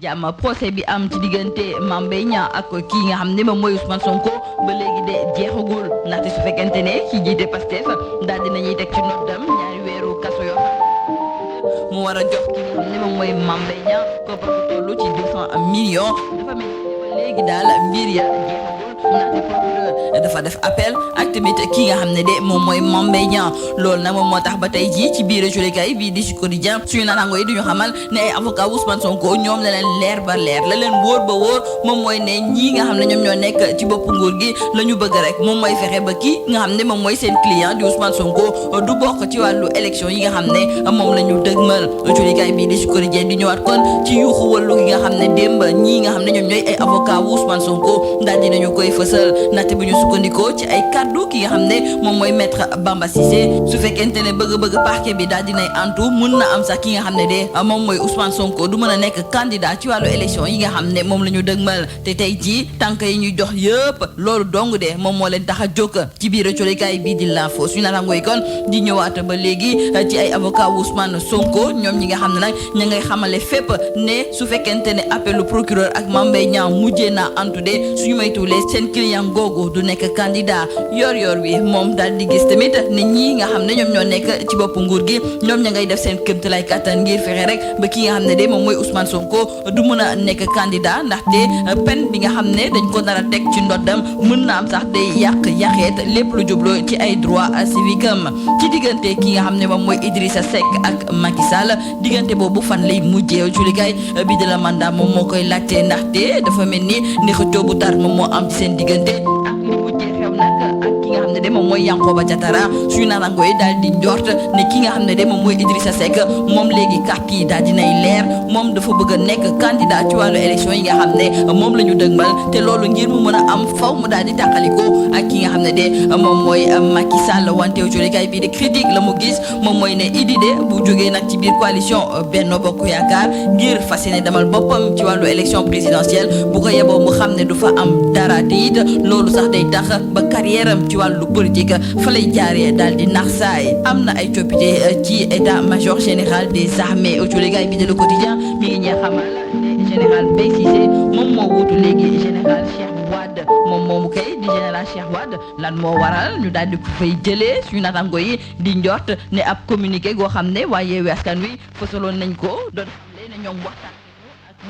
jàmm procès bi am ci diggante Mame Mbaye Niang ak kii nga xam ne moom mooy Ousmane Sonko ba léegi de jeexagul ndaxte su fekkente ne ci jiite Pastef daal dinañuy teg ci noddam ñaari weeru kaso yoo xam mu war a jox ki nga xam ne moom mooy Mame Mbaye Niang koppar bu toll ci 200 millions dafa mel ni ba léegi daal mbir ya jeexagul ndaxte procureur dafa def appel ak tamit ki nga xam ne de moom mooy Mame Mbaye Niang loolu nag moom moo tax ba tey jii ci biir jolikaay bii di ci quotidien suñu naataango yi duñu xamal ne ay avocat Ousmane Sonko ñoom la leen leer ba leer la leen wóor ba wóor moom mooy ne ñii nga xam ne ñoom ñoo nekk ci bopp nguur gi la ñu bëgg rek moom mooy fexe ba kii nga xam ne moom mooy seen client di Ousmane Sonko du bokk ci wàllu élection yi nga xam ne moom la ñu dëgmal jolikaay bii di ci quotidien di ñëwaat kon ci yuuxu wàllu gi nga xam ne démb ñii nga xam ne ñoom ñooy ay avocat Ousmane Sonko daal dinañu koy fësal ndaxte bu ñu sukkandikoo ci ay kaddu ki nga xam ne moom mooy maître Bamba Cissé su fekkente ne bëgg-bëgg parquet bi daal dinay antu mën na am sax ki nga xam ne de moom mooy Ousmane Sonko du mën a nekk candidat ci wàllu élection yi nga xam ne moom la ñu dëgmal te tey jii tànk yi ñuy jox yëpp loolu dong de moom moo leen tax a jóg ci biir colikaay bii di l'info suñu naataango yi kon di ñëwaat ba léegi ci ay avocat Ousmane Sonko ñoom ñi nga xam ne nag ña ngay xamale fépp ne su fekkente ne appelu procureur ak Mame Mbaye Niang mujjee naa antu de suñu maytuwulee seen client googu du nekk candidat yor wi moom daal di gis tamit ne ñii nga xam ne ñoom ñoo nekk ci bopp nguur gi ñoom ña ngay def seen kéemtalaay kattan ngir fexe rek ba ki nga xam ne de moom mooy Ousmane Sonko du mën a nekk candidat ndaxte peine bi nga xam ne dañ ko nar a teg ci ndoddam mën na am sax day yàqeet lépp lu jublu ci ay droit civique am ci diggante ki nga xam ne moom mooy Idrissa Seck ak Macky Sall diggante boobu fan lay mujjee julikaay bi de la mandat moom moo koy laajte ndaxte dafa mel ni xëccoo bu tar moom moo am ci seen diggante ak li mujjee xew nag ak ki nga xam ne de moom mooy Yankhoba Diattara suñu naataango yi daal di njort ne ki nga xam ne de moom mooy Idrissa Seck moom léegi carte yi daal dinay leer moom dafa bëgg a nekk candidat ci wàllu élection yi nga xam ne moom la ñu dëgmal te loolu ngir mu mën a am faw mu daal di tàqaliko ak ki nga xam ne de moom mooy Macky Sall wanteew jolikaay bii di critique la mu gis moom mooy ne Idi de bu jógee nag ci biir coalition Benno Bokk Yaakaar ngir fas yéene demal boppam ci wàllu élection présidentielle bu ko yeboo mu xam ne du fa am dara te it loolu sax day tax ba carrière am ci wàllu politique fa lay jaaree daal di nax saay am na ay coppite ci état major général des armées jolikaay bii de Le Quotidien mi ngi ñee xamal ne général Mbaye Cissé moom moo wuutu léegi général Cheikh Wade moom moomu kay di général Cheikh Wade lan moo waral ñu daal di ko fay jëlee suñu naataango yi di njort ne ab communiqué goo xam ne waa Yewwi Askan Wi fësaloon nañ ko doon xam ne ñoom waxtaan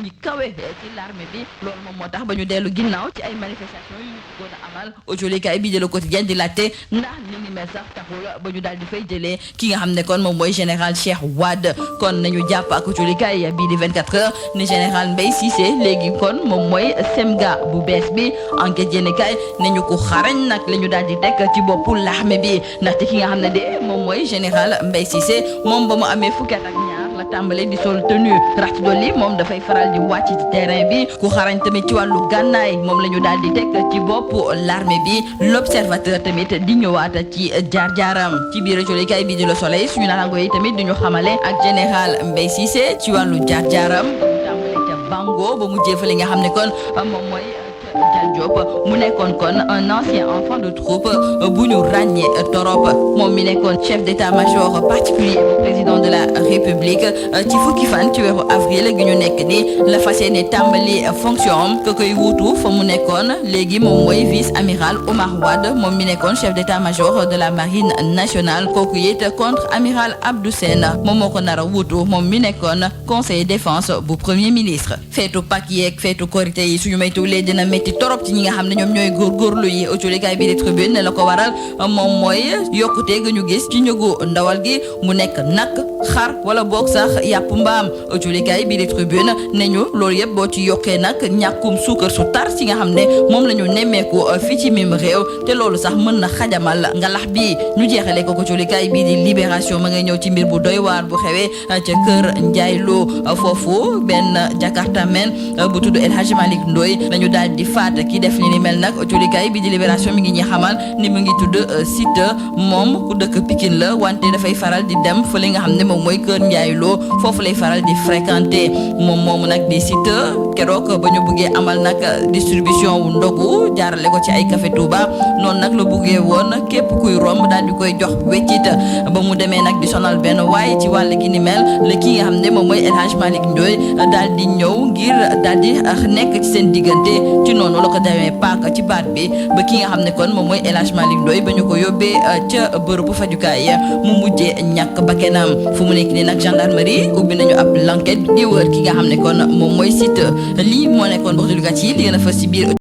ñi kawe ci l'armée bi loolu moom moo tax ba ñu dellu ginnaaw ci ay manifestations yu ñu bëggoon a amal jolikaay bi de Le Quotidien di laajte ndax li ni mel sax taxul ba ñu daal di fay jëlee ki nga xam ne kon moom mooy général Cheikh Wade kon nañu jàpp ak jolikaay bii di 24 heures ni général Mbaye Cissé léegi kon moom mooy semga bu bees bi enquête yéenekaay nañu ko xarañ nag la ñu daal di teg ci boppu l'armée bi ndaxte ki nga xam ne de moom mooy général Mbaye Cissé moom ba mu amee fukki at ak ñaar la tàmbale di sol tenue rax ci dolli moom dafay faral di wàcc ci terrain bi ku xarañ tamit ci wàllu gànnaay moom la ñu daal di teg ci bopp l'armée bi l'observateur tamit di ñëwaat ci jaar-jaaram ci biir jolikaay bi di Le Soleil suñu naataango yi tamit di ñu xamale ak général Mbaye Cissé ci wàllu jaar-jaaram tàmbale ca Bango ba mu jéefal li nga xam ne kon moom mooy Dial Diop mu nekkoon kon un ancien enfant de troupe bu ñu ràññee torop moom mi nekkoon chef d'état-major particulier président de la République ci fukki fan ci weeru avril gi ñu nekk ni la fas yéene tàmbali fonction am ka koy wuutu fa mu nekkoon léegi moom mooy vice amiral Omar Wade moom mi nekkoon chef d'état-major de la marine nationale kooku it contre amiral Abdou Sène moom moo ko nar a wuutu moom mi nekkoon conseiller défense bu premier ministre feetu Pâques yeeg feetu Korité yi suñu maytuwulee dina métti torop ci ñi nga xam ne ñoom ñooy góorgóorlu yi jolikaay bi di Tribune ne la ko waral moom mooy yokkute ga ñu gis ci njëgu ndawal gi mu nekk nag xar wala boog sax yàpp mbaam jolikaay bi di Tribune ne ñu loolu yëpp boo ci yokkee nag ñàkkum suukar su tar si nga xam ne moom la ñu nemmeeku fii ci mim réew te loolu sax mën na xajamal ngalax bi ñu jeexale ko jolikaay bi di Libération ma ngay ñëw ci mbir bu doy waar bu xewee ca kër Ndiaye Lo foofu benn Jakarta men bu tudd El Hadji Malick Ndoye lañu daal di faat ki def ni mel nag jolikaay bi di Libération mi ngi ñi xamal ni mu ngi tudd Siteu moom ku dëkk Pikine la wante dafay faral di dem fële nga xam ne moom mooy kër Ndiaye Lo foofu lay faral di fréquenter moom moomu nag di Siteu keroog ba ñu buggee amal nag distribution wu ndogu jaarale ko ci ay café Touba noonu nag la buggee woon képp kuy romb daal di koy jox weccit ba mu demee nag di sonal benn waaye ci wàll gi ni mel la ki nga xam ne moom mooy El Hadj Malick Ndoye daal di ñëw ngir daal di nekk ci seen diggante ci noonu la ko demee paak ci baat bi ba ki nga xam ne kon moom mooy El Hadj Malick Ndoye ba ñu ko yóbbee ca bërëbu fajukaay mu mujjee ñàkk bakkanam fu mu nekk nii nag gendarmerie ubbi nañu ab l'enquête di wër ki nga xam ne kon moom mooy Siteu lii moo nekkoon waxtu lugat yi li gën a fës ci biir